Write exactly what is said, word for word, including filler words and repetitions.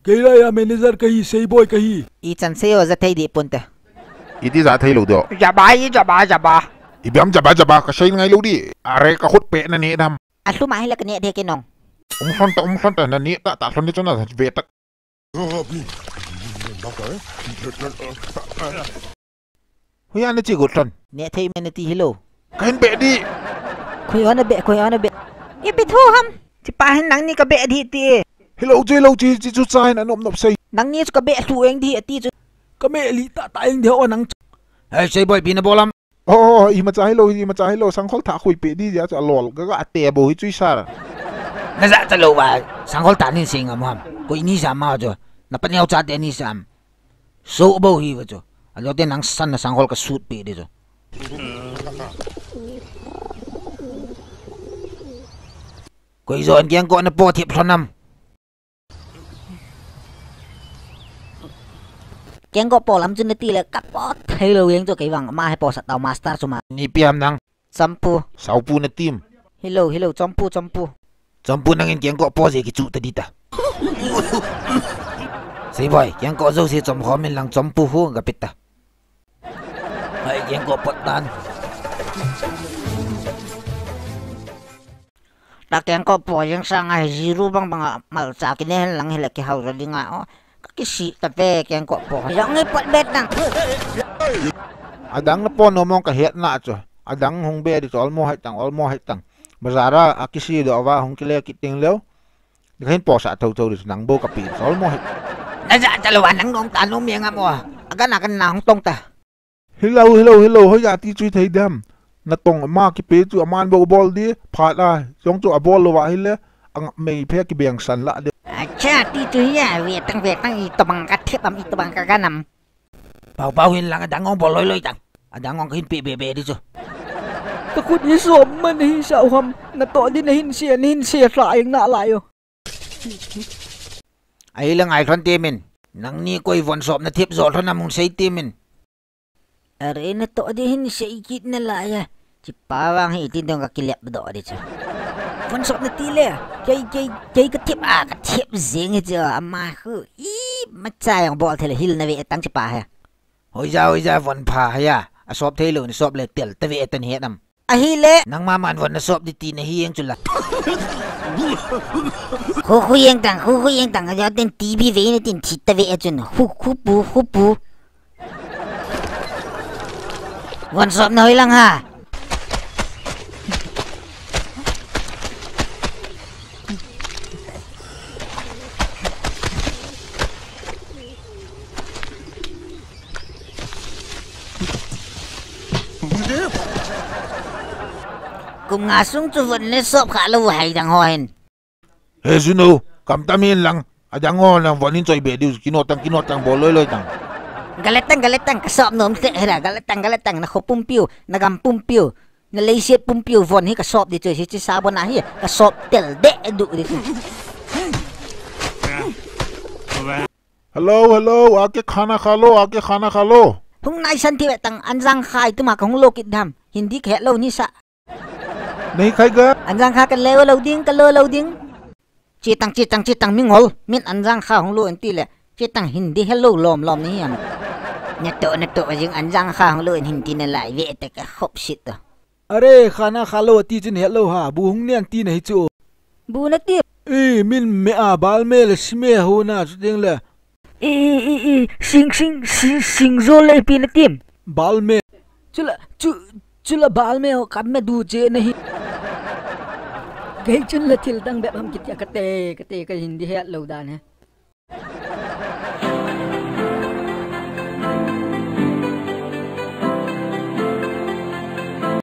Kei lai a manager kahi, Seiboi kahi. Ichan sei o, ja thei dih ponte. Iti ja thei lou dih o. Jaba, i jaba, jaba. Ibiam jaba, jaba, kasei ngai lou dih. Are ka khut peh na neh dam. Alhum a hile ka neh dih kei nong. Um lhon ta, um lhon ta, na neh ta, ta lhon dih chu na ve ta. Hoiya na che got lhon. Neh thei me na ti hilou. Kahin beh dih. Koi ana beh, koi ana beh. Ipi thu ham. Chepa hin nangni ka beh dih ti. Hilou che, lou che, che chu cha hin anop nop sei. Nangni chu ka beh lhu eng dih ati chu. Ka beh lih tah tah eng dih o nang chu. Hei, Seiboi, ipi na bol ham. O, o, imacha hilou, imacha hilou, sangkhol thah khui peh dih jeh a chu alol ga ga te bou hi chu i sa. Na ja cha lou va, sangkhol thah nin sei ngam ham. Koi ni sa ma chu. Na paneo cha te ni sa am. So bou hi va chu. Alo te nang san na sangkhol ka sut peh dih chu. Koi jo in kengkoh na po thep lhon am. Kengkoh po lam chu na ti le ka po thei lou jeng chu kei vang ama hi po sat tau master chu ma. Ni ipi ham nang. Chompu. Saopu na tim. Hilou, hilou, chompu, chompu. Chompu nangin kengkoh po jeh kichu ta dih ta. Seiboi, kengkoh jouse chom khom in lang chompu hu ga peh ta. Hai kengkoh pot tan. Ta kengkoh po jeng sanga hi zero bang bang a malcha kine hen lang hile kihao jo ding a o. Ka kisih ta ve kengkoh po. Jong hi pot be tang. Adang na po nom mong ka het na chu. Adang hung be dih chu olmo hai tang, olmo hai tang. Bazar a kisih doh va hung kile kit ding leu. Ni kahin po sa thou thou dih chu nang bou ka pi chu olmo hai. Na ja cha lou va nang nom ta nom jeng am o. Aga na kan na hung tong ta. Hilou, hilou, hilou, hoiya ti chu i thei dem. Na tong ama kipe chu aman bou bol dih, phat a, jong chu abol lou va hile, angap mei phe kibeng san la dih. Acha, ti chu hiya, ve tang, ve tang, itobang ka thep am, itobang ka gan am. Pau, pau hin lang adang ong bol loi loi tang. Adang ong kahin pe be be dih chu. Ka khut hi som man hi sa u ham, natoh dih nahin sei, nahin sei lha eng nalai o. Ahile ngai lhon temin. Nangni koi von sop na thep jo lhon am hung sei temin. Are natoh dih hin sei kit nalai a. Chepa vang hi tin dong ka kilep doh dih chu. Von sop na ti le. Kei, kei, kei ka thep a, ka thep jeng hi chu. Ama khu. Imacha jong bol thei le hil na ve tang chepa hi. Hoiya, hoiya, von pha hiya. Asop thei lou, na sop le tel ta ve ta ni het am. Ahile. Nangma man von na sop dih ti nahi jeng chu la. Khu khu jeng tang, khu khu jeng tang, ajo tin T V ve na tin thi ta ve a chun. Khu khu pu, khu pu. Von sop na hoi lang ha. Kum nga sung chu von le sop kha lou hai dang ho hin. He Juno, kam tam in lang, adang ho lang von in choi be diu, kino tang, kino tang, bol loi loi tang. Galet tang, galet tang, ka sop nom se hera, galet tang, galet tang, na kho pumpiu, na gam pumpiu. Na leiset pumpiu von hi ka sop dih chu, hiche sabon a hi ka sop tel deh deh dih chu. Hello, hello, aake khana kha lo, aake khana kha lo. Hung naisan ti ve tang, Anjang Kha ituma ka hung lo kit dam. Hindi ka het lou nisa. Nahi khai ga? Anjang Kha ka lo lou ding, ka lo lou ding. Che tang, che tang, che tang, mi ngol. Min Anjang Kha hung lo in ti le. Che tang Hindi hello lom lom nahi am. Natoh, natoh jing Anjang Kha hung lo in Hindi nalai ve te ka khop sit to. Are, khana kha lo ati chun het lou ha. Bu hung nian ti nahi chu. Bu nati. E, min me a, bal me le si me ho na chu ding le. E, e, e, e, sing, sing, sing, sing zo le pi natim. Bal me. Chula, chu, chula bal me ho kam me du che nahi. Kei chun la thil dang bep ham kitia kate, kate ka Hindi het lou dan he.